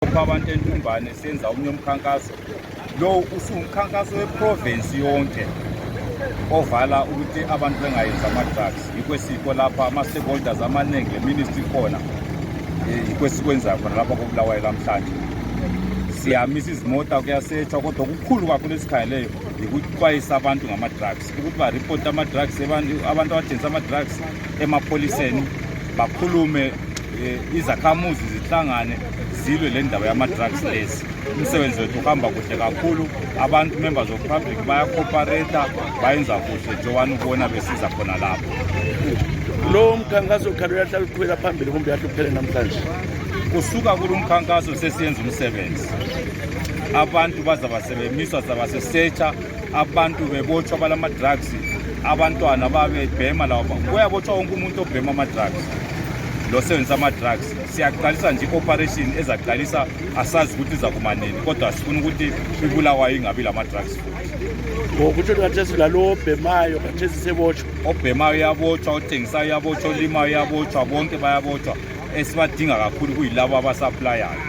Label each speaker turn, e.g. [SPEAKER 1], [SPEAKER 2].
[SPEAKER 1] Abantu entumbane senza umnye umkhankaso lo usumkhankaso weprovince yonke ovala ukuthi abantu bengayenza ama-drugs. Yikwesiko lapha ama-stakeholders amaningi le-ministry khona yikwesikwenzayo khona lapha koBulawayo namhlanje. Siyamisa izimota kuyasetshwa kodwa okukhulu kakhulu esikhangeleyo yikuxwayisa abantu ngama-drugs ukuthi baripoti ama-drugs abantu abathengisa ama-drugs emapholiseni bakhulume izakhamuzi zihlangane zilwe le ndaba yama-drugs lezi. Umsebenzi wethu uhamba kuhle kakhulu, abantu members of public bayakooperata bayenza kuhle njengobani ubona besiza khona lapho.
[SPEAKER 2] Lo mkhankaso ukhalo yahlala uqhubeka phambili kumbe yahluphele namhlanje?
[SPEAKER 1] Kusuka kulo mkhankaso sesiyenza umsebenzi, abantu bazaba sebemiswa zabasesetsha, abantu bebotshwa balama-drugs, abantwana babebhema lawo. Kuyabotshwa wonke umuntu obhema ama-drugs lo sebenzisa ama-drugs. Siyaqalisa nje i-operation ezaqalisa asazi ukuthi iza kumanini kodwa sifuna ukuthi iBulawayo ingabi lama-drugs futhi.
[SPEAKER 2] Ngokutsho khathesi lalo obhemayo khathesi sebotshwa.
[SPEAKER 1] Obhemayo uyabotshwa, othengisayo uyabotshwa, olimayo uyabotshwa, bonke bayabotshwa. Esibadinga kakhulu kuyilabo abasaplayayo.